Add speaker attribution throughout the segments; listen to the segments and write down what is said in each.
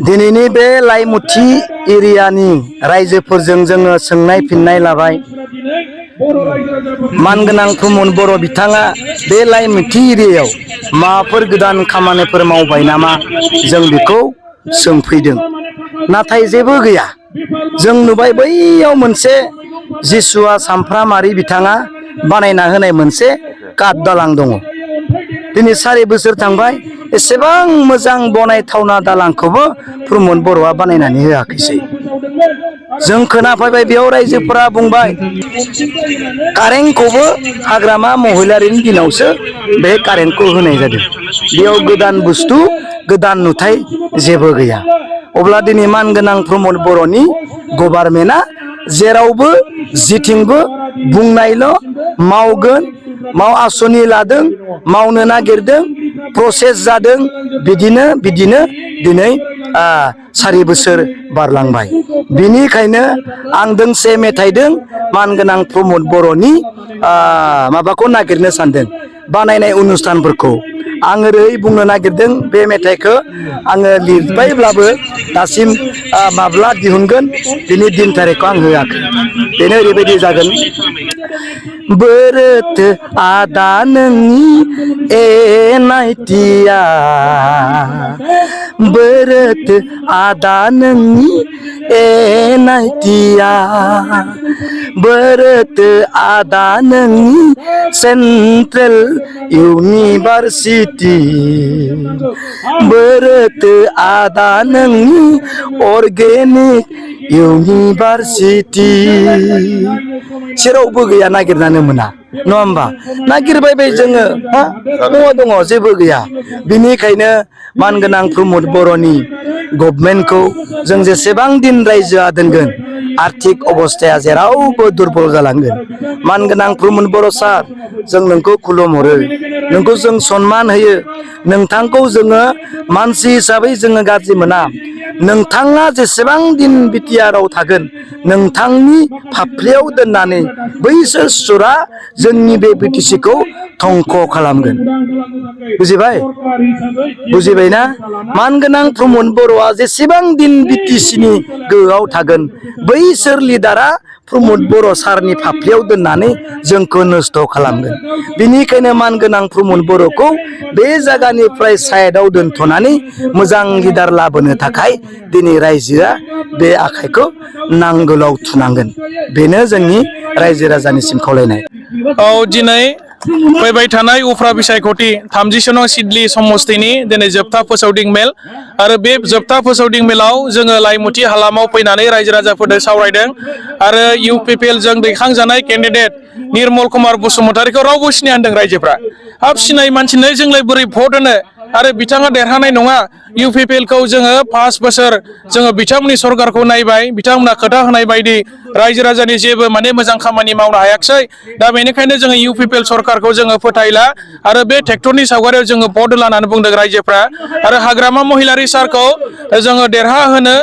Speaker 1: दिनैनि बे लाइमुथि एरियानि रायजोफोरजों जोङो सोंनाय फिननाय लाबाय। मानगोनां प्रमद बर' बिथाङा बे लाइमुथि एरियायाव माबाफोर गोदान खामानिफोर मावबाय नामा जों बेखौ सोंफैदों, नाथाय जेबो गैया। जों नुबाय बैयाव मोनसे जिसुआ सामफ्रामारि बिथाङा बानायना होनाय मोनसे काट दालां दङ। दिनै 4 बोसोर थांबाय, एसेबां मोजां बनायथावना दालांखौबो प्रमद बर'आ बानायनानै होआखैसै। जों खोनाफैबाय बेयाव रायजोफोरा बुंबाय कारेन्टखौबो हाग्रामा महिलारिनि दिनावसो बे कारेन्टखौ होनाय जादों। बेयाव गोदान बुस्थु गोदान नुथाय जेबो गैया। अब्ला दिनै मानगोनां प्रमद बर'नि गभार्नमेन्टआ जेरावबो जिथिंबो बुंनायल' मावगोन, आसनि लादों, मावनो नागिरदों, प्रसेस जादों, बिदिनो दिनै 4 बोसोर बारलांबाय। बिनिखायनो आं दोंसे मेथाइदों मानगोनां प्रमद बर'नि माबाखौ नागिरनो सानदों, बानायनाय अनुस्थानफोरखौ। आं ओरै बुंनो नागिरदों, बे मेथाइखौ आङो लिरबायब्लाबो दासिम माब्ला दिहुनगोन बिनि दिन थारिखखौ आं होआखै। बेनो ओरैबायदि जागोन। बोरोथो आदा नोंनि एनायथिया, बोरोथो आदा नोंनि एनायथिया, बोरोथो आदा नोंनि सेन्ट्रेल इउनिभारसिटि, बोरोथो आदा नोंनि अर्गेनिक इउनिभारसिटि। जेरावबो गैया, नागिरनानै मोना, नङा होमबा? नागिरबाय जोङो, दङ जेबो गैया। बिनिखायनो मानगोनां प्रमद बर'नि गभर्नमेन्टखौ जों जेसेबां दिन रायजोआ दोनगोन, आर्थिक अबस्थाया जेरावबो दुरबल जालांगोन। मानगोनां प्रमद बर' सार, जों नोंखौ खुलुमहरो, नोंखौ जों सनमान होयो। नोंथांखौ जोङो मानसि हिसाबै जोङो गाज्रि मोना। नोंथाङा जेसेबां दिन बिटिआरआव थागोन, नोंथांनि फाफ्लियाव दोननानै बैसोर सुरा जोंनि बे बिटिसिखौ धंख' खालामगोन। बुजिबायना? मानगोनां प्रमद बर'आ जेसेबां दिन बिटिसिनि गोहोआव थागोन, बैसोर लिडारा प्रमद बर' सारनि फाफ्लियाव दोननानै जोंखौ नस्थ' खालामगोन। बिनिखायनो मानगोनां प्रमद बर'खौ बे जायगानिफ्राय साइडआव दोनथ'नानै मोजां लिडार लाबोनो थाखाय दिनै रायजोआ बे आखाइखौ नांगोलाव थुनांगोन। बेनो जोंनि रायजो राजानिसिम खावलायनाय।
Speaker 2: दिनै फैबाय थानाय उफ्रा बिसायख'थि 30 नं सिडली समस्तिनि दिनै जोबथा फोसावदिं मेल, आरो बे जोबथा फोसावदिं मेलाव जोङो लाइमुथि हालामाव फैनानै रायजो राजाफोरजों सावरायदों। आरो UPPL जों दैखांजानाय केन्डिडेट निर्मल कुमार बसुमतारीखौ रावबो सिनाया होनदों रायजोफ्रा। हाब सिनाय मानसिनो जोंलाय बोरै भट होनो, आरो बिथाङा देरहानाय नङा। UPPL खौ जोङो 5 बोसोर जोङो बिथांमोननि सरकारखौ नायबाय, बिथांमोना खोथा होनाय बायदि रायजो राजानि जेबो मोजां खामानि मावनो हायाखिसै। दा बेनिखायनो जोङो UPPL सरकारखौ जोङो फोथायला, आरो बे ट्रेक्टरनि सावगारियाव जोङो भट होला होननानै बुंदों रायजोफ्रा। आरो हाग्रामा महिलारि सारखौ जोङो देरहाहोनो,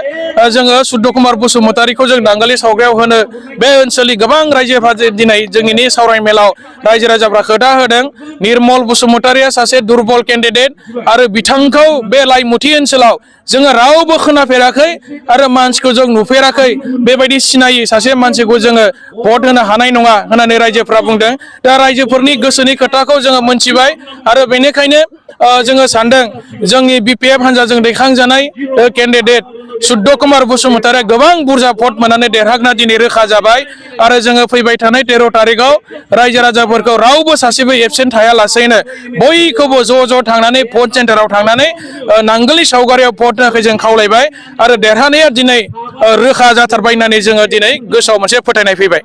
Speaker 2: जोङो सुद्द कुमार बसुमतारीखौ जों नांगोलनि सावगारियाव होनो, बे ओनसोलनि गोबां रायजोफ्रा दिनै जोंनि सावराय मेलाव रायजो राजाफ्रा खोथा होदों। निर्मल बसुमतारीया सासे दुरबल केन्डिडेट, आरो बिथांखौ बे लाइमुथि ओनसोलाव जोङो रावबो खोनाफेराखै आरो मानसिखौ जों नुफेराखै। बेबायदि सिनायै सासे मानसिखौ जोङो भट होनो हानाय नङा होननानै रायजोफ्रा बुंदों। दा रायजोफोरनि गोसोनि खोथाखौ जोङो मोनथिबाय, आरो बेनिखायनो जोङो सानदों जोंनि BPF हान्जाजों दैखांजानाय केन्डिडेट सुद्द कुमार बसुमतारीया गोबां बुरजा भट मोननानै देरहागोना दिनै रोखा जाबाय। आरो जोङो फैबाय थानाय 13 थारिखआव रायजो राजाफोरखौ रावबो सासेबो एबसेन्ट थायालासेनो बयखौबो ज' थांनानै भट सेन्टाराव थांनानै नांगोलनि सावगारियाव भट होनायखौ जों खावलायबाय। आरो देरहानाया दिनै रोखा जाथारबाय होननानै जोङो दिनै गोसोआव मोनसे फोथायनाय फैबाय।